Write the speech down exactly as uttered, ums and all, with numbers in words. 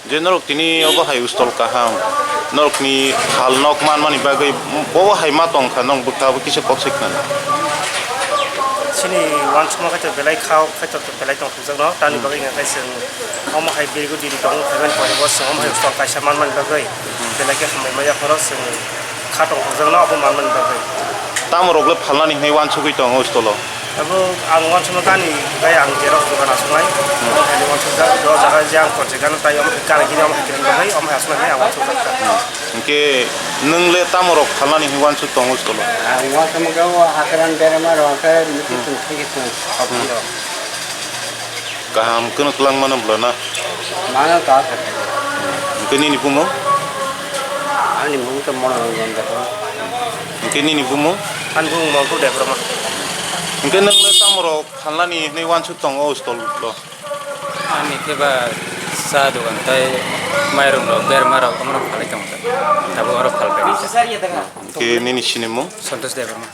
Je norok tini obo hai stol kaham, norokni phalnok manmani bagwi bobo hai ma tongkha, norok bwkha abo kisa kok sai khna. Chini uansukma khe to belai kha, khe to belai tong thokjakno, tamni bagwi hwnkhe chwng omo hai birgo diri tongo, phaimani pore bo chwng omo hai stol kaisa manmani bagwi belai khe hambai maya phoro chwng kha tong thokjakno abo manmani bagwi. Tamo rok le phalnani hwnwi uansugwi tongo stolo? Abo ang uansukma gani bai ang jerok dogan aswknai. Omo hai uansukjak o jaga je ang project gana tai omo hai gana gini omo hai kwrwng bagwi omo hai aswknai ang uansukjak kha. Hwnkhe nwng le tamo rok phalnani hwnwi uansuk tongo stolo? Ang uansukma khe o hakran berma rok khe mithi chwng thwi khe chwng sokphi rok. Kaham kheno kwlangmano bwlana? Mano ta khe. Hwnkhe nini bumung? Ani bumung khe Monoranjan Debbarma. Hwnkhe nini bumung? Ani bumung Montu Debbarma. Hwnkhe nwng le tamo rok phalnani hwnwi uansuk tongo o stol o? Ani khe ba cha dogan tei mairum rok, berma rok, omo rok phalwi tongo. Tabuk oro phalbai. Hwnkhe nini sinimung? Santosh Debbarma.